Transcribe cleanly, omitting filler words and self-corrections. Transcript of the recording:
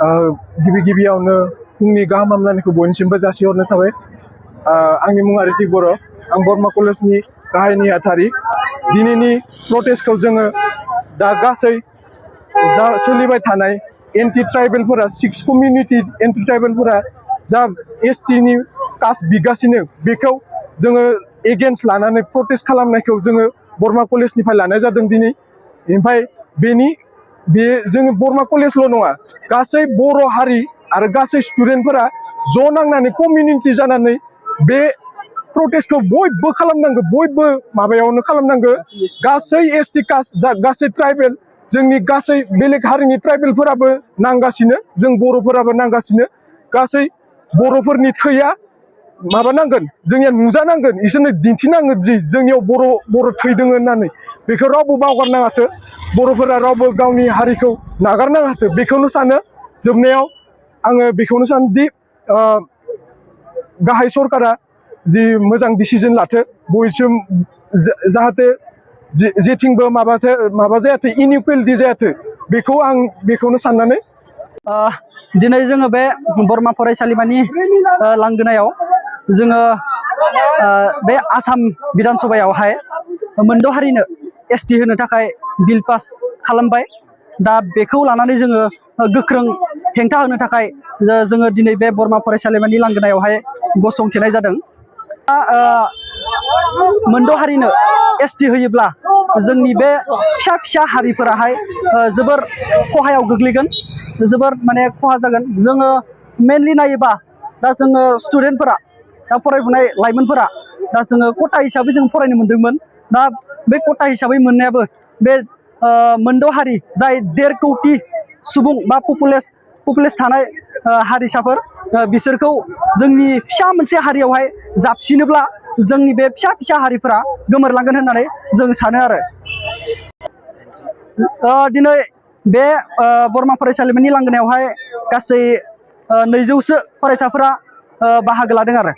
गिबि गिबियावनो फुंनि गाहाम हामलायनायखौ बयनिसिमबो जासिहरनाय थाबाय। आंनि मुङा रितिक बर'। आं बरमा कलेजनि गाहाय नेहाथारि। दिनैनि प्रटेस्टखौ जोङो दा गासै जा सोलिबाय थानाय एन्टि ट्राइबेलफोरा 6 कमिउनिटि एन्टि ट्राइबेलफोरा जा ST नि कास्ट बिगासिनो बेखौ जोङो एगेन्स्ट लानानै प्रटेस्ट खालामनायखौ जोङो बरमा कलेजनिफ्राय लानाय जादों दिनै। ओमफ्राय बे जोङो बरमा कलेजल' नङा, गासै बर' हारि आरो गासै स्टुडेन्टफोरा ज' नांनानै कमिउनिटि जानानै बे प्रटेस्टखौ बयबो खालामनांगौ, बयबो माबायावनो खालामनांगौ। गासै ST कास्ट गासै ट्राइबेल, जोंनि गासै बेलेग हारिनि ट्राइबेलफोराबो नांगासिनो, जों बर'फोराबो नांगासिनो। गासै बर'फोरनि थैया माबानांगोन, जोंनिया नुजानांगोन, इसोरनो दिन्थिनांगोन जि जोंनियाव बर' थै दोङो होननानै। बेखौ रावबो बावगारनाङाथो, बर'फोरा रावबो गावनि हारिखौ नागारनाङाथो, बेखौनो सानो। जोबनायाव आङो बेखौनो सानोदि गाहाय सरकारा जि मोजां डिसिजन लाथो, बयसिम जाहाथे जेथिंबो माबा जायाथो, इनइकुवेलिटि जायाथो, आं बेखौनो साननानै दिनै जोङो बे बरमा फरायसालिमानि लांगोनायाव जोङो बे आसाम बिधान सभायावहाय मोनद' हारिनो ST होनो थाखाय बिल पास खालामबाय। दा बेखौ लानानै जोङो गोख्रों हेंथा होनो थाखाय जोङो दिनै बे बरमा फरायसालिमानि लांगोनायावहाय गसंथेनाय जादों। मोनद' हारिनो ST होयोब्ला जोंनि बे फिसा फिसा हारिफोराहाय जोबोर खहायाव गोग्लैगोन, जोबोर माने खहा जागोन। जोङो मेनलि नायोबा दा जोङो स्टुडेन्टफोरा, दा फरायफुनाय लाइमोनफोरा, दा जोङो खथा हिसाबै जों फरायनो मोन्दोंमोन। दा बे खथा हिसाबै मोननायाबो बे मोनद' हारि जाय 1.5 कौटि सुबुं बा पपुलेस थानाय हारिसाफोर, बिसोरखौ जोंनि फिसा मोनसे हारियावहाय जाबसिनोब्ला जोंनि बे फिसा फिसा हारिफोरा गोमोरलांगोन होननानै जों सानो आरो। दिनै बे बरमा फरायसालिमानि लांगोनायावहाय गासै 200सो फरायसाफोरा बाहागो लादों आरो।